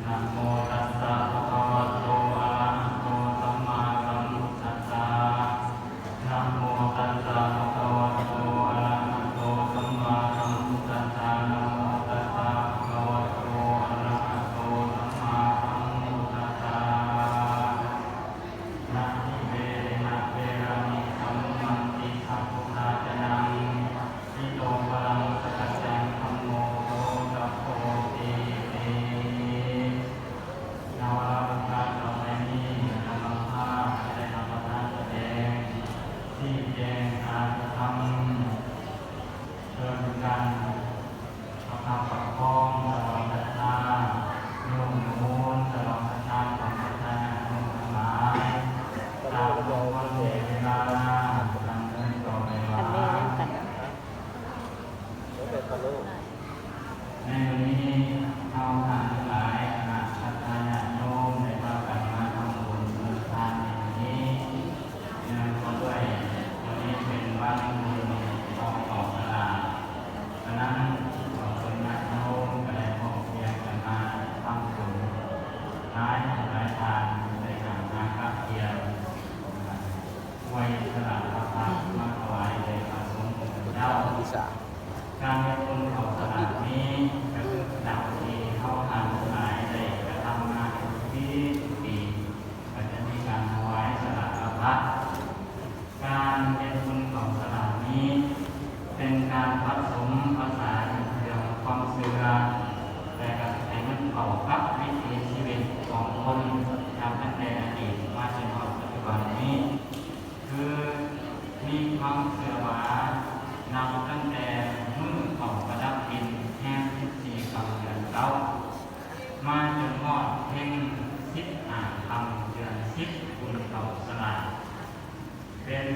นะโมตัสสะภะคะวะโต อะระหะโต สัมมาสัมพุทธัสสะ นะโมตัสสะภะคะวะโต อะระหะโต สัมมาสัมพุทธัสสะ นะโมตัสสะภะคะวะโต อะระหะโต สัมมาสัมพุทธัสสะ นะหิเวรินะเวระมิ สัมมันติ สัพพุทธาจานัง หิโต ปะรัง สักกัจจัง ธัมโม โส ตะโพ ตีติ นวราพุทธะ ຕໍ່ໄປນີ້ ອາດຕະມາພາບ ຈະໄດ້ນຳມາສະແດງ ຊີ້ແຈງອາດຕະທຳ ເພື່ອເປັນການປະຄັບປະຄອງ ສະຫຼອງສັດທາ ນຸໝູນ ສະຫຼອງສັດທາ ຂອງສັດທາຍາດໂຍມທັງຫຼາຍ ຕາມສົມຄວນແກ່ເວລາ ດັ່ງເດີມຕໍ່ໄປວ່າ ໃນມື້ນີ້ ເຮົາທ່ານທັງຫຼາຍ ຄະນະສັດທາຍາດໂຍມ ໄດ້ພາກັນມາທຳບຸນທຳທານໃນມື້ນີ້ ເນື່ອງວ່າດ້ວຍມື້ນີ້ເປັນວັນບຸນຂອງເຂົ້າສະຫຼາກ ສະນັ້ນ ເຮົາເພິ່ນຍາດໂຍມກໍໄດ້ພ້ອມພຽງກັນມາທຳບຸນ ຫຼາຍຜູ້ຫຼາຍທ່ານໄດ້ຫາມາກະກຽມ ຖວາຍສະຫຼາກພັດມາຖວາຍແດ່ພະສົງເຈົ້າ. ການເຮັດບຸນເຂົ້າສະຫຼາກນີ້ ກໍຄືດັ່ງທີ່ເຮົາທ່ານທັງຫຼາຍໄດ້ກະທຳມາທຸກປີທຸກປີ ກໍຈະມີການຖວາຍສະຫຼາກພັດ. ການເຮັດບຸນເຂົ້າສະຫຼາກນີ້ ເປັນການປະສົມປະສານເລື່ອງຄວາມເຊື່ອ ແລະ ກໍເປັນເຂົ້າກັບວິຖີຊີວິດຂອງຄົນ ນັບຕັ້ງແຕ່ອະດີດມາຈົນຮອດປັດຈຸບັນນີ້ ຄືມີຄວາມເຊື່ອວ່າ ນັບຕັ້ງແຕ່ມື້ເຂົ້າປະດັບດິນແຮມສິບສີ່ຄ່ຳເດືອນເກົ້າ ມາຈົນຮອດເພັງສິບຫ້າຄ່ຳເດືອນສິບ ບຸນເຂົ້າສະຫຼາກ ເປັນ